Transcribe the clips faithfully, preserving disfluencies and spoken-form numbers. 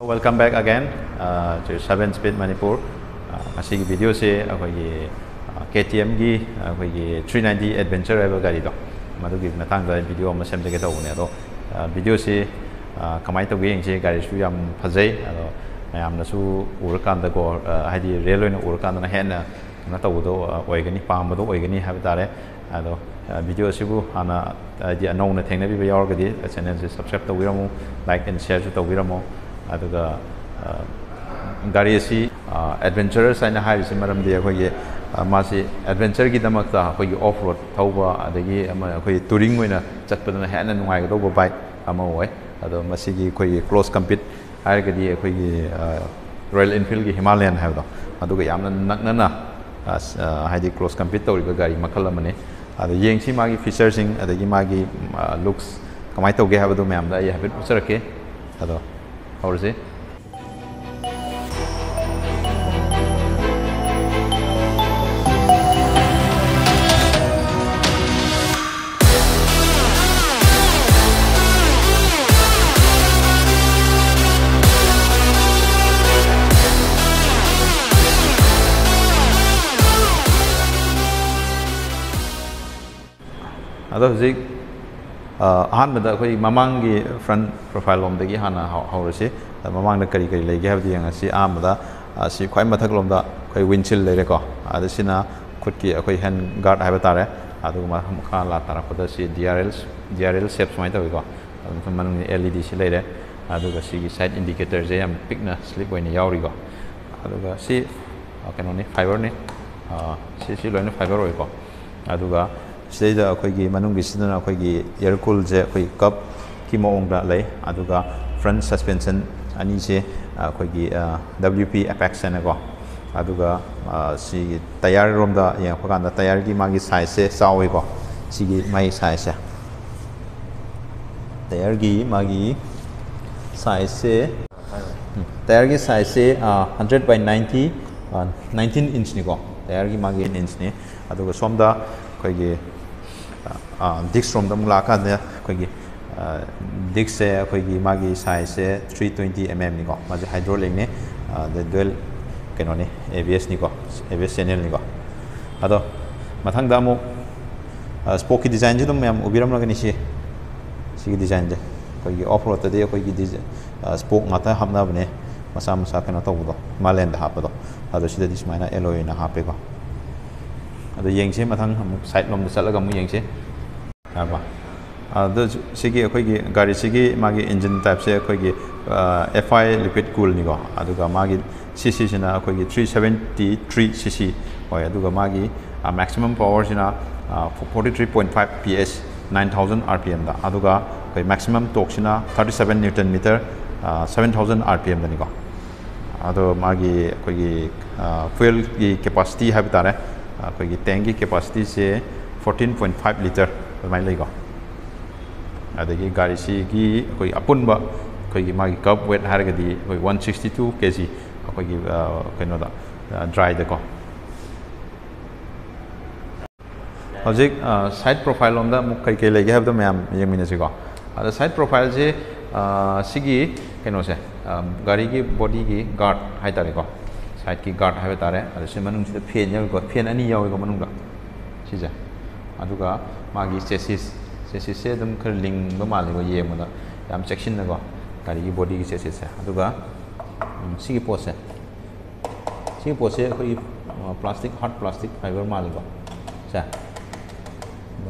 Welcome back again, uh, to Seven Speed Manipur. Uh, ꯉꯁꯤꯒꯤ ꯚꯤꯗꯤꯑꯣꯁꯦ ꯑꯩꯈꯣꯏꯒꯤ ꯀꯦ T ꯑꯦꯝꯒꯤ ꯑꯩꯈꯣꯏꯒꯤ ꯊ꯭ꯔꯤ ꯅꯥꯏꯟꯇꯤ ꯑꯦꯗꯚꯦꯟꯆꯔ ꯍꯥꯏꯕ ꯒꯥꯔꯤꯗꯣ, ꯃꯗꯨꯒꯤ ꯃꯇꯥꯡꯗ ꯚꯤꯗꯤꯑꯣ ꯑꯃ ꯁꯦꯝꯖꯒꯦ ꯇꯧꯕꯅꯦ꯫ ꯑꯗꯣ ꯚꯤꯗꯤꯑꯣꯁꯤ ꯀꯃꯥꯏꯅ ꯇꯧꯒꯦ ꯌꯦꯡꯁꯤ꯫ ꯒꯥꯔꯤꯁꯨ ꯌꯥꯝ ꯐꯖꯩ꯫ ꯑꯗꯣ ꯃꯌꯥꯝꯅꯁꯨ ꯎꯔꯀꯥꯟꯗꯀꯣ, ꯍꯥꯏꯗꯤ ꯔꯤꯌꯦꯜ ꯑꯣꯏꯅ ꯎꯔꯀꯥꯟꯗꯅ ꯍꯦꯟꯅ ꯀꯩꯅꯣ ꯇꯧꯕꯗꯣ ꯑꯣꯏꯒꯅꯤ, ꯄꯥꯝꯕꯗꯣ ꯑꯣꯏꯒꯅꯤ ꯍꯥꯏꯕ ꯇꯥꯔꯦ꯫ ꯑꯗꯣ ꯚꯤꯗꯤꯑꯣ ꯑꯁꯤꯕꯨ ꯍꯥꯟꯅ, ꯍꯥꯏꯗꯤ ꯑꯅꯧꯅ ꯊꯦꯡꯅꯕꯤꯕ ꯌꯥꯎꯔꯒꯗꯤ ꯆꯦꯅꯦꯜꯁꯦ ꯁꯕꯁꯀ꯭ꯔꯥꯏꯕ ꯇꯧꯕꯤꯔꯝꯃꯨ, ꯂꯥꯏꯛ ꯑꯦꯟ ꯁꯤꯌꯔꯁꯨ ꯇꯧꯕꯤꯔꯝꯃꯨ꯫ ꯑꯗꯨꯒ ꯒꯥꯔꯤ ꯑꯁꯤ ꯑꯦꯗꯚꯦꯟꯆꯔꯁ ꯍꯥꯏꯅ ꯍꯥꯏꯔꯤꯁꯤ ꯃꯔꯝꯗꯤ ꯑꯩꯈꯣꯏꯒꯤ ꯃꯥꯁꯤ ꯑꯦꯗꯚꯦꯟꯆꯔꯒꯤꯗꯃꯛꯇ ꯑꯩꯈꯣꯏꯒꯤ ꯑꯣꯐ ꯔꯣꯗ ꯊꯧꯕ, ꯑꯗꯒꯤ ꯑꯃ ꯑꯩꯈꯣꯏ ꯇꯨꯔꯤꯡ ꯑꯣꯏꯅ ꯆꯠꯄꯗꯅ ꯍꯦꯟꯅ ꯅꯨꯡꯉꯥꯏꯒꯗꯧꯕ ꯕꯥꯏꯛ ꯑꯃ ꯑꯣꯏ꯫ ꯑꯗꯣ ꯃꯁꯤꯒꯤ ꯑꯩꯈꯣꯏꯒꯤ ꯀ꯭ꯂꯣꯖ ꯀꯝꯄꯤꯠ ꯍꯥꯏꯔꯒꯗꯤ ꯑꯩꯈꯣꯏꯒꯤ ꯔꯣꯌꯦꯜ ꯏꯟꯐꯤꯜꯒꯤ ꯍꯤꯃꯥꯂꯌꯟ ꯍꯥꯏꯕꯗꯣ, ꯑꯗꯨꯒ ꯌꯥꯝꯅ ꯅꯛꯅꯅ ꯍꯥꯏꯗꯤ ꯀ꯭ꯂꯣꯖ ꯀꯝꯄꯤꯠ ꯇꯧꯔꯤꯕ ꯒꯥꯔꯤ ꯃꯈꯜ ꯑꯃꯅꯤ꯫ ꯑꯗꯣ ꯌꯦꯡꯁꯤ ꯃꯥꯒꯤ ꯐꯤꯆꯔꯁꯤꯡ ꯑꯗꯒꯤ ꯃꯥꯒꯤ ꯂꯨꯛꯁ ꯀꯃꯥꯏꯅ ꯇꯧꯒꯦ ꯍꯥꯏꯕꯗꯨ ꯃꯌꯥꯝꯗ ꯑꯩ ꯍꯥꯏꯐꯦꯠ ꯎꯠꯆꯔꯛꯀꯦ꯫ ꯑꯗꯣ ꯍꯧꯔꯁꯤ꯫ ꯑꯗꯣ ꯍꯧꯖꯤꯛ ꯑꯍꯥꯟꯕꯗ ꯑꯩꯈꯣꯏ ꯃꯃꯥꯡꯒꯤ ꯐ꯭ꯔꯟ ꯄ꯭ꯔꯣꯐꯥꯏꯜ ꯂꯣꯝꯗꯒꯤ ꯍꯥꯟꯅ ꯍꯧꯔꯁꯤ꯫ ꯃꯃꯥꯡꯗ ꯀꯔꯤ ꯀꯔꯤ ꯂꯩꯒꯦ ꯍꯥꯏꯕꯗꯨ ꯌꯦꯡꯉꯁꯤ꯫ ꯑꯍꯥꯟꯕꯗ ꯁꯤ ꯈ꯭ꯋꯥꯏ ꯃꯊꯛꯂꯣꯝꯗ ꯑꯩꯈꯣꯏ ꯋꯤꯟꯁꯤꯜ ꯂꯩꯔꯦꯀꯣ꯫ ꯑꯗ ꯁꯤꯅ ꯈꯨꯠꯀꯤ ꯑꯩꯈꯣꯏ ꯍꯦꯟ ꯒꯥꯔꯗ ꯍꯥꯏꯕ ꯇꯥꯔꯦ꯫ ꯑꯗꯨꯒ ꯃꯈꯥ ꯂꯥꯛ ꯇꯥꯔꯛꯄꯗ C D R L, D R L ꯁꯦꯞ ꯁꯨꯃꯥꯏꯅ ꯇꯧꯋꯤꯀꯣ꯫ ꯑꯗꯨ ꯃꯅꯨꯡꯗ ꯑꯦꯜ ꯏ ꯗꯤ ꯁꯤ ꯂꯩꯔꯦ꯫ ꯑꯗꯨꯒ ꯁꯤꯒꯤ ꯁꯥꯏꯠ ꯏꯟꯗꯤꯀꯦꯇꯔꯁꯦ ꯌꯥꯝ ꯄꯤꯛꯅ ꯁ꯭ꯂꯤꯛ ꯑꯣꯏꯅ ꯌꯥꯎꯔꯤꯀꯣ꯫ ꯑꯗꯨꯒ ꯁꯤ ꯀꯩꯅꯣꯅꯤ, ꯐꯥꯏꯕꯔꯅꯤ꯫ ꯁꯤ ꯁꯤ ꯂꯣꯏꯅ ꯐꯥꯏꯕꯔ ꯑꯣꯏꯀꯣ꯫ ꯑꯗꯨꯒ ꯁꯤꯗꯩꯗ ꯑꯩꯈꯣꯏꯒꯤ ꯃꯅꯨꯡꯒꯤꯁꯤꯗꯅ ꯑꯩꯈꯣꯏꯒꯤ ꯑꯦꯌꯔ ꯀꯨꯜꯁꯦ ꯑꯩꯈꯣꯏ ꯀꯞꯀꯤ ꯃꯑꯣꯡꯗ ꯂꯩ꯫ ꯑꯗꯨꯒ ꯐ꯭ꯔꯟ ꯁꯁꯄꯦꯟꯁꯟ ꯑꯅꯤꯁꯦ ꯑꯩꯈꯣꯏꯒꯤ ꯗꯕ꯭ꯂꯤꯎ ꯄꯤ ꯑꯦꯄꯦꯛꯁ ꯍꯥꯏꯅꯀꯣ꯫ ꯑꯗꯨꯒ ꯁꯤꯒꯤ ꯇꯌꯥꯔꯔꯣꯝꯗ ꯌꯦꯡꯉꯛꯄ ꯀꯥꯟꯗ ꯇꯌꯥꯔꯒꯤ ꯃꯥꯒꯤ ꯁꯥꯏꯖꯁꯦ ꯆꯥꯎꯋꯤꯀꯣ꯫ ꯁꯤꯒꯤ ꯃꯥꯒꯤ ꯁꯥꯏꯖꯁꯦ, ꯇꯌꯥꯔꯒꯤ ꯃꯥꯒꯤ ꯁꯥꯏꯖꯁꯦ, ꯇꯌꯥꯔꯒꯤ ꯁꯥꯏꯖꯁꯦ ꯍꯟꯗ꯭ꯔꯦꯠ ꯕꯥꯏ ꯅꯥꯏꯟꯇꯤ, ꯅꯥꯏꯟꯇꯤꯟ ꯏꯟꯆꯅꯤꯀꯣ꯫ ꯇꯌꯥꯔꯒꯤ ꯃꯥꯒꯤ ꯏꯟꯆꯅꯤ꯫ ꯑꯗꯨꯒ ꯁꯣꯝꯗ ꯑꯩꯈꯣꯏꯒꯤ ꯗꯤꯁ꯭ꯛ ꯔꯣꯝꯗ ꯑꯃꯨꯛ ꯂꯥꯛꯑꯀꯥꯟꯗ ꯑꯩꯈꯣꯏꯒꯤ ꯗꯤꯁꯛꯁꯦ ꯑꯩꯈꯣꯏꯒꯤ ꯃꯥꯒꯤ ꯁꯥꯏꯖꯁꯦ ꯊ꯭ꯔꯤ ꯇ꯭ꯋꯦꯟꯇꯤ ꯑꯦꯝ ꯑꯦꯝꯅꯤꯀꯣ꯫ ꯃꯥꯁꯦ ꯍꯥꯏꯗ꯭ꯔꯣꯂꯤꯛꯅꯤ, ꯑꯗ ꯗ꯭ꯌꯨꯑꯦꯜ ꯀꯩꯅꯣꯅꯤ, ꯑꯦ ꯕꯤ ꯑꯦꯁꯅꯤꯀꯣ, ꯑꯦ ꯕꯤ ꯑꯦꯁ ꯆꯦꯅꯦꯜꯅꯤꯀꯣ꯫ ꯑꯗꯣ ꯃꯊꯪꯗ ꯑꯃꯨꯛ ꯁ꯭ꯄꯣꯛꯀꯤ ꯗꯤꯖꯥꯏꯟꯁꯤ ꯑꯗꯨꯝ ꯃꯌꯥꯝ ꯎꯕꯤꯔꯝꯂꯒꯅꯤ꯫ ꯁꯤ ꯁꯤꯒꯤ ꯗꯤꯖꯥꯏꯟꯁꯦ ꯑꯩꯈꯣꯏꯒꯤ ꯑꯣꯐ ꯔꯣꯗꯇꯗꯤ ꯑꯩꯈꯣꯏꯒꯤ ꯁ꯭ꯄꯣꯛ ꯉꯥꯛꯇ ꯍꯥꯞꯅꯕꯅꯦ, ꯃꯆꯥ ꯃꯆꯥ ꯀꯩꯅꯣ ꯇꯧꯕꯗꯣ, ꯍꯤꯃꯥꯂꯌꯟꯗ ꯍꯥꯞꯄꯗꯣ꯫ ꯑꯗꯣ ꯁꯤꯗꯗꯤ ꯁꯨꯃꯥꯏꯅ ꯑꯦꯂꯣꯏ ꯑꯣꯏꯅ ꯍꯥꯞꯄꯦꯀꯣ꯫ ꯑꯗꯣ ꯌꯦꯡꯁꯦ, ꯃꯊꯪ ꯑꯃꯨꯛ ꯁꯥꯏꯠ ꯂꯣꯝꯗ ꯆꯠꯂꯒ ꯑꯃꯨꯛ ꯌꯦꯡꯁꯦ꯫ ꯌꯥꯔꯕ? ꯑꯗꯣ ꯁꯤꯒꯤ ꯑꯩꯈꯣꯏꯒꯤ ꯒꯥꯔꯤꯁꯤꯒꯤ ꯃꯥꯒꯤ ꯏꯟꯖꯤꯟ ꯇꯥꯏꯞꯁꯦ ꯑꯩꯈꯣꯏꯒꯤ ꯑꯦꯐ ꯑꯥꯏ ꯂꯤꯀ꯭ꯋꯤꯠ ꯀꯨꯜꯅꯤꯀꯣ꯫ ꯑꯗꯨꯒ ꯃꯥꯒꯤ ꯁꯤ ꯁꯤꯁꯤꯅ ꯑꯩꯈꯣꯏꯒꯤ ꯊ꯭ꯔꯤ ꯁꯕꯦꯟꯇꯤ ꯊ꯭ꯔꯤ ꯁꯤ ꯁꯤ ꯑꯣꯏ꯫ ꯑꯗꯨꯒ ꯃꯥꯒꯤ ꯃꯦꯛꯁꯤꯃꯝ ꯄꯋꯥꯔꯁꯤꯅ forty three point five P S, nine thousand R P ꯑꯦꯝꯗ꯫ ꯑꯗꯨꯒ ꯑꯩꯈꯣꯏ ꯃꯦꯛꯁꯤꯃꯝ ꯇꯣꯛꯁꯤꯅ thirty seven newton metre, seven thousand R P ꯑꯦꯝꯗꯅꯤꯀꯣ꯫ ꯑꯗꯣ ꯃꯥꯒꯤ ꯑꯩꯈꯣꯏꯒꯤ ꯐ꯭ꯌꯨꯑꯦꯜꯒꯤ ꯀꯦꯄꯥꯁꯤꯇꯤ ꯍꯥꯏꯕ ꯇꯥꯔꯦ, ꯑꯩꯈꯣꯏꯒꯤ ꯇꯦꯡꯒꯤ ꯀꯦꯄꯥꯁꯤꯇꯤꯁꯦ ꯐꯣꯔꯇꯤꯟ ꯄꯣꯏꯟ ꯐꯥꯏꯚ ꯂꯤꯇꯔ ꯑꯗꯨꯃꯥꯏꯅ ꯂꯩꯀꯣ꯫ ꯑꯗꯒꯤ ꯒꯥꯔꯤꯁꯤꯒꯤ ꯑꯩꯈꯣꯏ ꯑꯄꯨꯟꯕ ꯑꯩꯈꯣꯏꯒꯤ ꯃꯥꯒꯤ ꯀꯔꯕ ꯋꯦꯠ ꯍꯥꯏꯔꯒꯗꯤ ꯑꯩꯈꯣꯏ ꯋꯥꯟ ꯁꯤꯛꯁꯇꯤ ꯇꯨ ꯀꯦ ꯖꯤ ꯑꯩꯈꯣꯏꯒꯤ ꯀꯩꯅꯣꯗ, ꯗ꯭ꯔꯥꯏꯗꯀꯣ꯫ ꯍꯧꯖꯤꯛ ꯁꯥꯏꯠ ꯄ꯭ꯔꯣꯐꯥꯏꯜ ꯂꯣꯝꯗ ꯑꯃꯨꯛ ꯀꯩ ꯀꯩ ꯂꯩꯒꯦ ꯍꯥꯏꯕꯗꯣ ꯃꯌꯥꯝ ꯌꯦꯡꯃꯤꯟꯅꯁꯤꯀꯣ꯫ ꯑꯗ ꯁꯥꯏꯠ ꯄ꯭ꯔꯣꯐꯥꯏꯜꯁꯦ ꯁꯤꯒꯤ ꯀꯩꯅꯣꯁꯦ, ꯒꯥꯔꯤꯒꯤ ꯕꯣꯗꯤꯒꯤ ꯒꯥꯔꯗ ꯍꯥꯏꯇꯥꯔꯦꯀꯣ, ꯁꯥꯏꯠꯀꯤ ꯒꯥꯔꯗ ꯍꯥꯏꯕ ꯇꯥꯔꯦ꯫ ꯑꯗ ꯁꯤ ꯃꯅꯨꯡꯁꯤꯗ ꯐꯦꯟ ꯌꯥꯎꯏꯀꯣ, ꯐꯦꯟ ꯑꯅꯤ ꯌꯥꯎꯏꯀꯣ ꯃꯅꯨꯡꯗ ꯁꯤꯁꯦ꯫ ꯑꯗꯨꯒ ꯃꯥꯒꯤ ꯆꯦꯁꯤꯁ, ꯆꯦꯁꯤꯁꯁꯦ ꯑꯗꯨꯝ ꯈꯔ ꯂꯤꯡꯕ ꯃꯥꯜꯂꯦꯀꯣ ꯌꯦꯡꯕꯗ, ꯌꯥꯝ ꯆꯦꯛꯁꯤꯟꯅꯀꯣ ꯒꯥꯔꯤꯒꯤ ꯕꯣꯗꯤꯒꯤ ꯆꯦꯁꯤꯁꯁꯦ꯫ ꯑꯗꯨꯒ ꯁꯤꯒꯤ ꯄꯣꯠꯁꯦ, ꯁꯤꯒꯤ ꯄꯣꯠꯁꯦ ꯑꯩꯈꯣꯏꯒꯤ ꯄ꯭ꯂꯥꯁꯇꯤꯛ, ꯍꯥꯔꯗ ꯄ꯭ꯂꯥꯁꯇꯤꯛ ꯐꯥꯏꯕꯔ ꯃꯥꯜꯂꯤꯀꯣ꯫ ꯁꯦ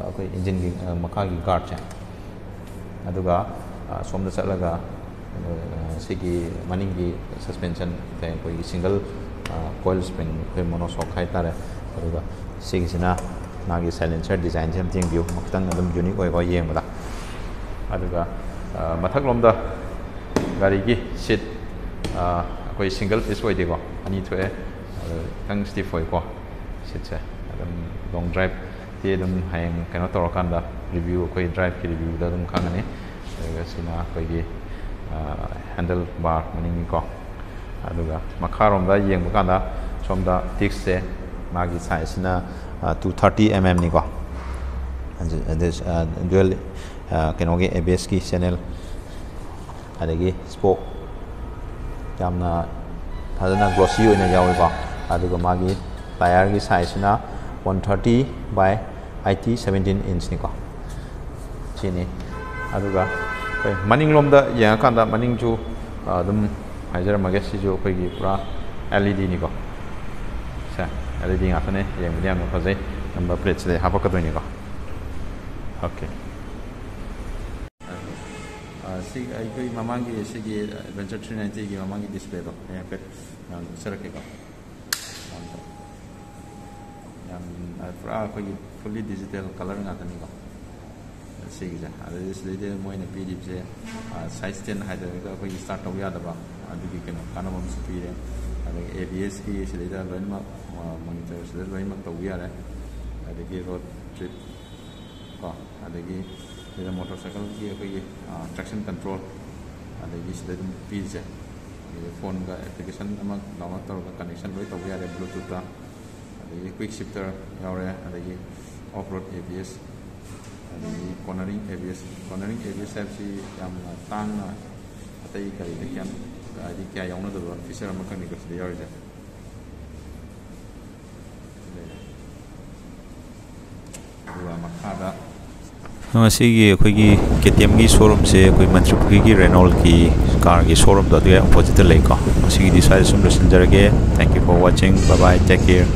ꯑꯩꯈꯣꯏ ꯏꯟꯖꯤꯟꯒꯤ ꯃꯈꯥꯒꯤ ꯒꯥꯔꯗꯁꯦ꯫ ꯑꯗꯨꯒ ꯁꯣꯝꯗ ꯆꯠꯂꯒ ꯁꯤꯒꯤ ꯃꯅꯤꯡꯒꯤ ꯁꯁꯄꯦꯟꯁꯟ, ꯑꯩꯈꯣꯏꯒꯤ ꯁꯤꯡꯒꯜ ꯀꯣꯏꯜ ꯁ꯭ꯄ꯭ꯔꯤꯡ, ꯑꯩꯈꯣꯏ ꯃꯣꯅꯣꯁꯣꯛ ꯍꯥꯏꯇꯥꯔꯦ꯫ ꯑꯗꯨꯒ ꯁꯤꯒꯤꯁꯤꯅ ꯃꯥꯒꯤ ꯁꯥꯏꯂꯦꯟꯁꯔ ꯗꯤꯖꯥꯏꯟꯁꯦ ꯑꯃ ꯌꯦꯡꯕꯤꯌꯨ, ꯈꯤꯇꯪ ꯑꯗꯨꯝ ꯌꯨꯅꯤꯛ ꯑꯣꯏꯀꯣ ꯌꯦꯡꯕꯗ꯫ ꯑꯗꯨꯒ ꯃꯊꯛꯂꯣꯝꯗ ꯒꯥꯔꯤꯒꯤ ꯁꯤꯠ, ꯑꯩꯈꯣꯏ ꯁꯤꯡꯒꯜ ꯄꯤꯁ ꯑꯣꯏꯗꯦꯀꯣ, ꯑꯅꯤ ꯊꯣꯛꯑꯦ꯫ ꯑꯗꯨ ꯈꯤꯇꯪ ꯁ꯭ꯇꯤꯐ ꯑꯣꯏꯀꯣ ꯁꯤꯠꯁꯦ꯫ ꯑꯗꯨꯝ ꯂꯣꯡ ꯗ꯭ꯔꯥꯏꯚꯇꯤ ꯑꯗꯨꯝ ꯍꯌꯦꯡ ꯀꯩꯅꯣ ꯇꯧꯔꯀꯥꯟꯗ, ꯔꯤꯚ꯭ꯌꯨ, ꯑꯩꯈꯣꯏ ꯗ꯭ꯔꯥꯏꯚꯀꯤ ꯔꯤꯚ꯭ꯌꯨꯗ ꯑꯗꯨꯝ ꯈꯪꯉꯅꯤ꯫ ꯑꯗꯨꯒ ꯁꯤꯅ ꯑꯩꯈꯣꯏꯒꯤ ꯍꯦꯟꯗꯜ ꯕꯥꯔ ꯃꯅꯤꯡꯒꯤꯀꯣ꯫ ꯑꯗꯨꯒ ꯃꯈꯥꯔꯣꯝꯗ ꯌꯦꯡꯕ ꯀꯥꯟꯗ ꯁꯣꯝꯗ ꯗꯤꯁꯛꯁꯦ, ꯃꯥꯒꯤ ꯁꯥꯏꯖꯁꯤꯅ ꯇꯨ ꯊꯥꯔꯇꯤ ꯑꯦꯝ ꯑꯦꯝꯅꯤꯀꯣ꯫ ꯗ꯭ꯌꯨꯑꯦꯜ ꯀꯩꯅꯣꯒꯤ ꯑꯦ ꯕꯤ ꯑꯦꯁꯀꯤ ꯆꯦꯅꯦꯜ, ꯑꯗꯒꯤ ꯁ꯭ꯄꯣꯛ ꯌꯥꯝꯅ ꯐꯖꯅ ꯒ꯭ꯂꯣꯁꯤ ꯑꯣꯏꯅ ꯌꯥꯎꯋꯤꯀꯣ꯫ ꯑꯗꯨꯒ ꯃꯥꯒꯤ ꯇꯥꯌꯔꯒꯤ ꯁꯥꯏꯖꯁꯤꯅ one thirty by eighty, seventeen inch ꯅꯤꯀꯣ꯫ ꯁꯤꯅꯤ꯫ ꯑꯗꯨꯒ ꯑꯩꯈꯣꯏ ꯃꯅꯤꯡꯂꯣꯝꯗ ꯌꯦꯡꯉꯀꯥꯟꯗ ꯃꯅꯤꯡꯁꯨ ꯑꯗꯨꯝ ꯍꯥꯏꯖꯔꯝꯃꯒꯦ, ꯁꯤꯁꯨ ꯑꯩꯈꯣꯏꯒꯤ ꯄꯨꯔꯥ L E D ꯅꯤꯀꯣ꯫ ꯁꯦ, L E D ꯉꯥꯛꯇꯅꯦ, ꯌꯦꯡꯕꯗꯤ ꯌꯥꯝꯅ ꯐꯖꯩ꯫ ꯅꯝꯕꯔ ꯄ꯭ꯂꯦꯠꯁꯤꯗ ꯍꯥꯞꯄꯛꯀꯗꯣꯏꯅꯤꯀꯣ꯫ ꯑꯣꯀꯦ꯫ ꯑ, ꯁꯤ ꯑꯩꯈꯣꯏ ꯃꯃꯥꯡꯒꯤ ꯁꯤꯒꯤ Adventure three ninetyꯒꯤ ꯃꯃꯥꯡꯒꯤ ꯗꯤꯁꯄ꯭ꯂꯦꯗꯣ ꯑꯩ ꯍꯥꯏꯐꯦꯠ ꯃꯌꯥꯝꯗ ꯎꯠꯆꯔꯛꯀꯦꯀꯣ꯫ ꯌꯥꯝ, ꯑ, ꯄꯨꯔꯥ ꯑꯩꯈꯣꯏꯒꯤ fully digital color ꯉꯥꯛꯇꯅꯤꯀꯣ ꯁꯤꯒꯤꯁꯦ꯫ ꯑꯗꯩꯗꯤ ꯁꯤꯗꯩꯗ ꯃꯣꯏꯅ ꯄꯤꯔꯤꯕꯁꯦ, ꯑ, size ten ꯍꯥꯏꯗꯔꯒ ꯑꯩꯈꯣꯏꯒꯤ start ꯇꯧꯕ ꯌꯥꯗꯕ ꯑꯗꯨꯒꯤ ꯀꯩꯅꯣ ꯀꯥꯟꯅꯕ ꯑꯃꯁꯨ ꯄꯤꯔꯦ꯫ ꯑꯗꯒꯤ A B Sꯀꯤ ꯁꯤꯗꯩꯗ ꯂꯣꯏꯅꯃꯛ, ꯑ, monitor ꯁꯤꯗ ꯂꯣꯏꯅꯃꯛ ꯇꯧꯕ ꯌꯥꯔꯦ꯫ ꯑꯗꯒꯤ road trip ꯀꯣ, ꯑꯗꯒꯤ ꯁꯤꯗ motorcycleꯒꯤ ꯑꯩꯈꯣꯏꯒꯤ, ꯑ, traction control, ꯑꯗꯒꯤ ꯁꯤꯗ ꯑꯗꯨꯝ ꯄꯤꯔꯤꯁꯦ꯫ ꯑꯗꯒꯤ phoneꯒ application ꯑꯃ download ꯇꯧꯔꯒ connection ꯂꯣꯏ ꯇꯧꯕ ꯌꯥꯔꯦ Bluetoothꯇ꯫ ꯑꯗꯒꯤ quick shifter ꯌꯥꯎꯔꯦ, ꯑꯗꯒꯤ off road A B S, ꯑꯗꯒꯤ cornering A B S꯫ Cornering A B S ꯍꯥꯏꯕꯁꯤ ꯌꯥꯝꯅ ꯇꯥꯡꯅ ꯑꯇꯩ ꯒꯥꯔꯤꯗ ꯀꯌꯥꯝ, ꯍꯥꯏꯗꯤ ꯀꯌꯥ ꯌꯥꯎꯅꯗꯕ feature ꯑꯃꯈꯛꯅꯤꯀꯣ ꯁꯤꯗ ꯌꯥꯎꯔꯤꯁꯦ꯫ ꯑꯗꯨꯒ ꯃꯈꯥꯗ ꯉꯁꯤꯒꯤ ꯑꯩꯈꯣꯏꯒꯤ K T Mꯒꯤ showroomꯁꯦ ꯑꯩꯈꯣꯏ ꯃꯟꯇ꯭ꯔꯤꯄꯨꯈ꯭ꯔꯤꯒꯤ Renaultꯀꯤ carꯒꯤ showroomꯗꯣ ꯑꯗꯨꯒꯤ oppositeꯇ ꯂꯩꯀꯣ꯫ ꯉꯁꯤꯒꯤꯗꯤ ꯁ꯭ꯋꯥꯏꯗ ꯁꯨꯝ ꯂꯣꯏꯁꯤꯟꯖꯔꯒꯦ꯫ Thank you for watching. Bye bye. Take care.